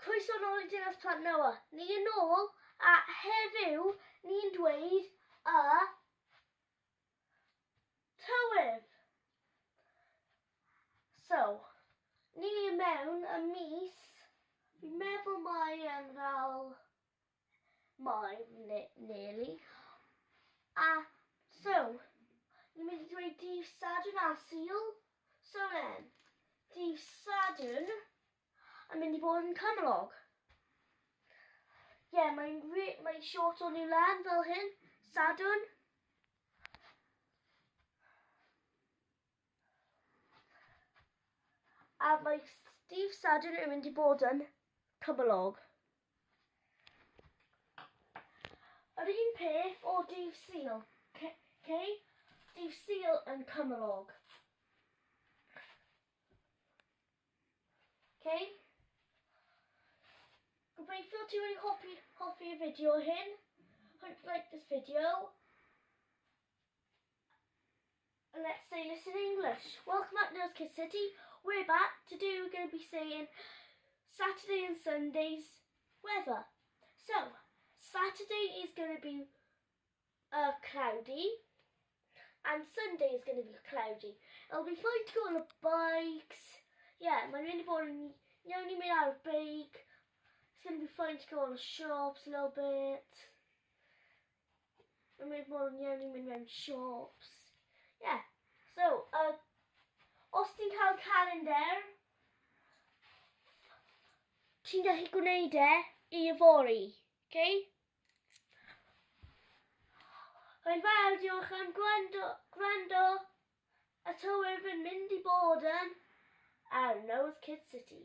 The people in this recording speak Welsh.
Croeso nôl i Dinas Plant Noah. Ni yn ôl a heddiw ni'n dweud y tywydd. So, ni mewn y mis, fi'n meddwl mae yn fel Mai, nearly. A so, ni'n mynd i dweud dydd Sadwrn a Sul. So then, dydd Sadwrn yn mynd i bod yn cymylog. Ie, yeah, mae'n mae short o nhw lan fel hyn. Sadwrn. A mae dydd Sadwrn yn mynd i bod yn cymylog. Yr un peth o dydd Sul. Okay? Dydd Sul yn cymylog. Okay? Gobeithio ti wedi hoffi, hoffi y fideo hyn. Hope you like this video. And let's say this in English. Welcome back to Nose Kid City. We're back. Today we're going to be saying Saturday and Sunday's weather. So, Saturday is going to be cloudy and Sunday is going to be cloudy. It'll be fine to go on the bikes. Yeah, mae'n mynd i bod yn iawn i mynd ar y beic. It's going to be fine to go on the shops a little bit. Mae'n mynd i bod yn iawn i mynd mewn shops. Yeah, so, os ti'n cael calendar, ti'n gallu gwneud e i yfory, okay? Hwyl fawr, diolch am gwrando, gwrando. Y tywydd yn mynd i bod yn ar Nose Kid City.